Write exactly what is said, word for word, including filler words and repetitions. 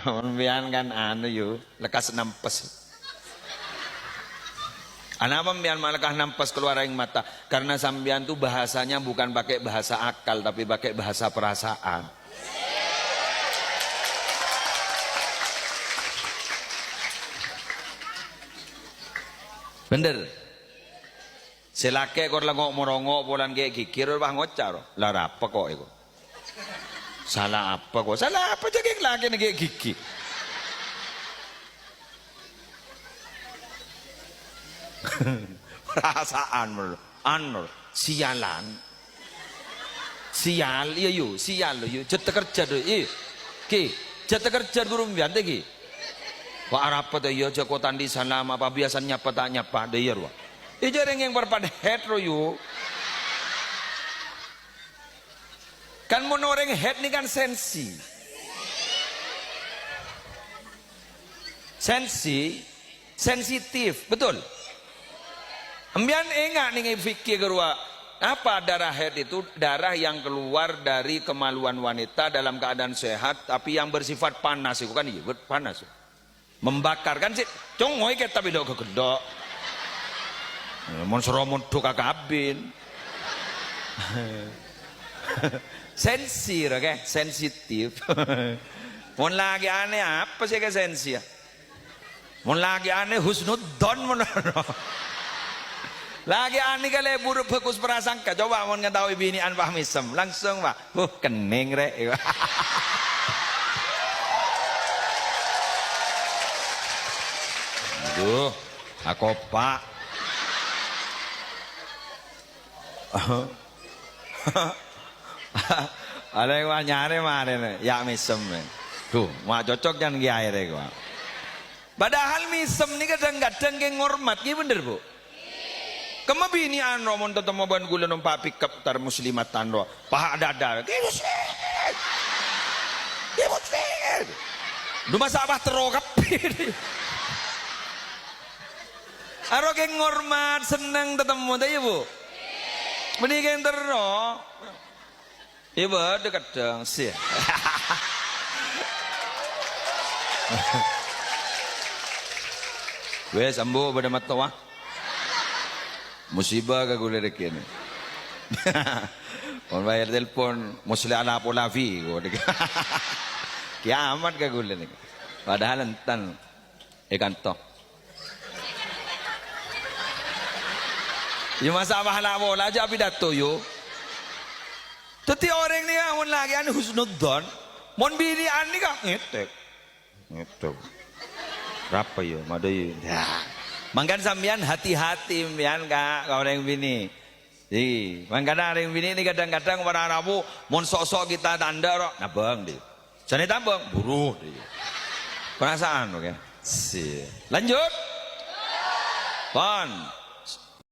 Sampèyan kan anu, yu, lekkas nampes. Anapa sampèyan ma' lekkas nampes keluar aèng mata? Karena sampèyan tuh bahasanya bukan pakai bahasa akal, tapi pakai bahasa perasaan. Bener. Sè lakè' kor la ngo'-morongo' polana ghi' ghigghi, ro pas ngoca', ro, "La arapa ko' èko? Sala apa ko'? Sala apa jâ' ghi' lakèna ghi' ghigghi?" Perasaan, ro. Anu, sialan. Sial, iyâ, yu, sial, yu. Jhâ' takerjhât, yu. Iyâ. Ghi, jhâ' takerjhât ghuru sampèyan, tè, ghi. Wa' arapa, tè, iyâ, jhâ' ko' ta' andi' salam, apa biasa nyapa ta' nyapa, tè, iyâ, ro. Iyâ, jhâ' rèng-, rèng-orèng head, ro, yu. Kan mon orèng head nèka kan sensi. Sensi, sensitif, betul? Sampèyan enga' nèng fikir ghâruwa, apa darah haid itu? Darah yang keluar dari kemaluan wanita dalam keadaan sehat, tapi yang bersifat panas itu kan, iyâ, panas. Membakar kan sih, congoy kita beda ke gendok. Mon soro mondhuk ka kabin. Sensi, oke, sensitif. Mon lakè'an apa sih ke sensi ya? Mon lakè'an husnudzon mon. Lakè'an kalè buruk bagus prasangka. Coba mon ngataowi binè'an pas mèsem, langsung, Pak. Huh, kenning, rè'. Aduh, akopa'. Alè' wa nyarè marèna, ya' mèsem, eh. Duh, ma' cocok can kiyaè rè, wa. Padahal mèsem nèka kadhâng-kadhâng kè ngormat, ghi bhender, Bu? Kemma binè'an ro mon tatemmo bân ghulâ nompa' pickup tar muslimatan ro. Paha' dhâdhâ. Ki Muslim! Ki Muslim! Duh, masa' pas terro kabbhi. Aro kè ngormat, senneng tatemmo, ta' iyâ, Bu? Bânnè kèng terro. Iyâ, bâdâ kadhâng, sih. Wes, ambu bâdâ mattowa. Musibah ka ghulâ rèkèna. Mon bayar telepon, Musli ala Polavi, kok. Kiamat ka ghulâ nèka. Padahal enten. È kanto. Iyâ, masa' pahala pola jhâ' pidato, yu. Dhâddhi orèng nèka mon lakè'an husnudzon, mon binè'an nèka ngètèk. Ngètèk. Arapa, yu? Madâ, yu. Ya. Mangkana sampèyan hati-hati sampèyan, Ka', ka orèng binè'. Ih, mangkana orèng binè' nèka kadhâng-kadhâng para rabu, mon sok-sok kita tandhâ ro, nabâng, dhi. Jhâ' nè tabâng, buru, dhi. Perasaan, oke. Si. Lanjut. Pon.